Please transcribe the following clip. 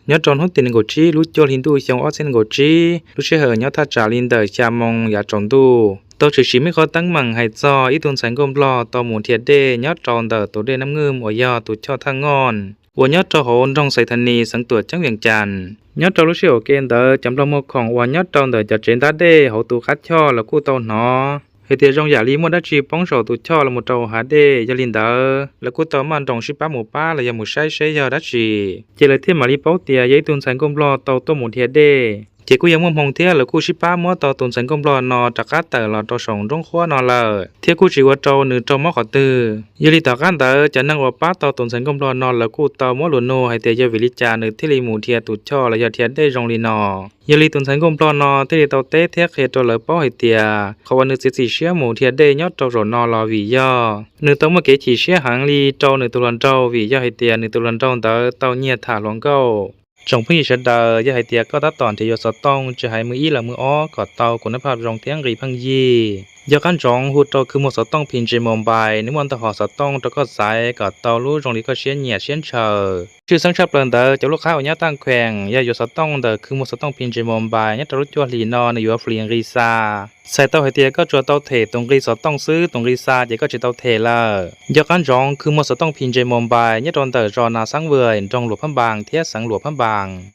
Nyob rau hnub tim nees nkaum tsib lub cuaj hli ntuj xyoo ob txhiab nees nkaum tsib, lub sij hawm nyob thaj tsam li ntawm xya moo yav tsaus ntuj, tau tshwm sim muaj ib qhov teeb meem hais txog ib tug ntxhais nkauj nplog tau mus dhia dej nyob rau ntawm tus dej Nab Nwj uas yog tus choj thaj ngoj uas nyob rau hauv nroog Xais Thas Nis xeev Tuam Ceeb Vees Cas. Nyob rau lub sij hawm ua ke ntawd cov nplog muag khoom uas nyob rau ntawm cov tsev ntab dej hauv tus qab choj lawv kuj tau hnov hais tias zoo yam li muaj dab tsi poob saum tus choj los mus rau hav dej. Yog li ntawd lawv kuj tau maj nroos sib pab mus pab los yog mus saib seb yog dab tsi, ces lawv thiaj mam li paub tias yog ib tug ntxhais nkauj nplog tau tuaj mus dhia dej. Ces kuj yog muaj hmoo thiab lawv kuj sib pab muab tau tus ntxhais nkauj nplog no rov qab tawm los rau saum nroob qhuab no lawm, thiab kuj tsis ua rau nws raug mob qhov twg. Yog li tom qab ntawd cov neeg uas pab tau tus ntxhais nkauj nplog no lawv kuj tau muab lus nug hais tias yog vim li cas nws thiaj li mus dhia tus choj los yog dhia dej zoo li no. Yog li tus ntxhais nkauj nplog no thiaj li tau teb thiab qhia rau lawv paub hais tias qhov uas nws txiav txim siab mus dhia dej nyob rau zaum no los vim yog nws tau muaj kev chim siab heev li rau nws tus hluas nraug, vim yog hais tias nws tus hluas nraug ntawd tau nyiag tham hluas nkauj. Tsoom phooj ywg sawv daws, yog hais tias koj tab tom nrhiav yuav xov tooj tsis hais mw ib los mw ob kom tau kuv nab phaj zoo thiab nqis pheej yig, yog qab ntsoov hu rau khw muag xov tooj P J Mobile, nws muaj ntau hom xov tooj rau koj xaiv kom tau lub zoo li koj siab nyiam siab ntshaw. Tshwj xeeb tshaj plaws ntawd cov lub qhab uas nyob taj kheem yog yuav xov tooj ntawm khw muag xov tooj P J Mobile nyob rau lub cuaj hlis no nws yuav free nqi xa. Txhais tau hais tias koj tsuas tau them tus nqi xov tooj xwb, tus nqi xa ces koj tsis tau them lawm. Yog qab ntsoov khw muag xov tooj P J Mobile nyob rau ntawm zos Nas Xaab Vwm, nroog Luam Phab Npas thiab xeev Luam Phab Npas.